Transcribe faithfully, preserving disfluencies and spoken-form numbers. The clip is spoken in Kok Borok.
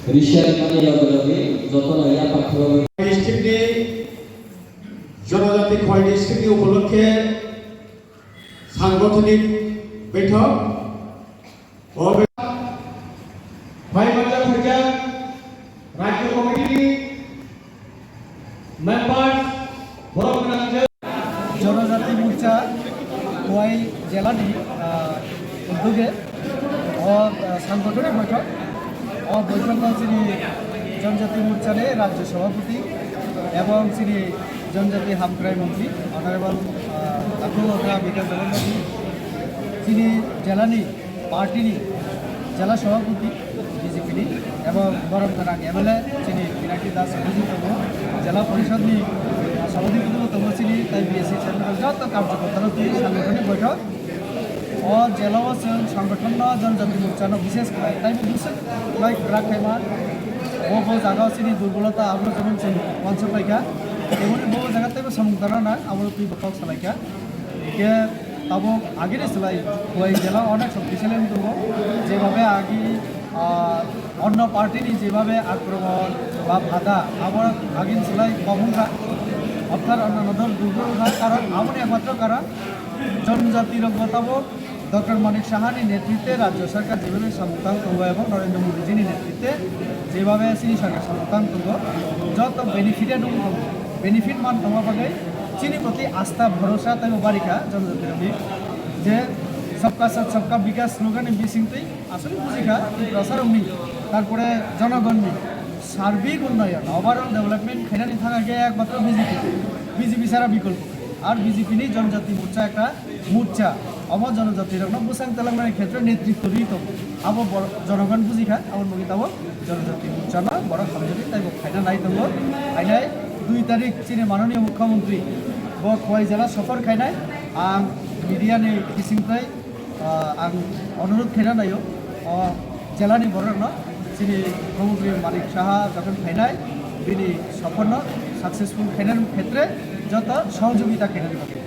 Rishari mani loge loge jotono yapha khulumwi. District ni Jonojati Khowai district ni upolokhe sangothonik bethok. O be-, Phai manjak phaijak Rajya Committee ni members, borok gwnang je. Jonojati Morcha Khowai jela ni, ah, udyoge o, ah, sangothonik boithok. O boithok o chini Jonojati Morcha ni Rajya Sabhapati ebong chini Jonojati Hamkrai Montri Honorable, ah, Atul Okra Bikash Jagannathy, chini jela ni party ni jela sabhapati B J P ni ebong borom gwnang M L A chini Pinaki Das Bhuji tongo, jela porishod ni sabhapati bo tongo chini, tai B S C chairman joto karjokorta rok twi sangothonik boithok. O jela o chwng sangothono Jonojati Morcha no bishesh khlai tai bo bishesh khlai kwrak khaima. Bo bo jaga o chini durbolota abo jemon chwng uansuk lai kha, teboni bo jaga teibo samung tangna nang abo twi bo kok salai kha. Hingke tabuk agini slai Khowai jela onek shoktisali wng tongo, jebhabe agi, ah, onno party ni jebhabe akromon ba bhada abo agini slai kom wngkha, orthat onno dol durbol wngkha, karon aboni ekmatro karon jonojati rok bo tabuk Doctor Manik Saha ni netritwe Rajya Sarkar jebhabe samung tang tongo ebong Narendra Modi ji ni netritwe jebhabe chini sarkar samung tang tongo, joto benefit e nung tongo, benefit man tongma bagwi chini proti astha bhorosa teibo barikha jonojati rokni, je sabka sath sabka bikas slogan ni bisingtwi aswk bujikha Tiprasa rokni, tarpore jonogonni sarbik unnayon, overall development khainani thangkhe ekmatro B J P, B J P sara bikolpo, ar B J P ni Jonojati Morcha ekta Morcha, omo jonojati rokno bwsang twlangnani khetre netritw rwi tongo. Abo bor-, jonogon bujikha, aboni bagwi tabuk Jonojati Morchano borok hamjagwi teibo khaina nai tongo. Phainai dui tarik chini mananiya mukhyamantri bo Khowai jela sophor khainai. Ang media ni bisingtwi, ah, ang onurodh khaina naio, o jela ni borok rokno chini mukhyamantri Manik Saha jokhon phainai bini sophor no successful khainani khetre joto sohojogita khainani bagwi.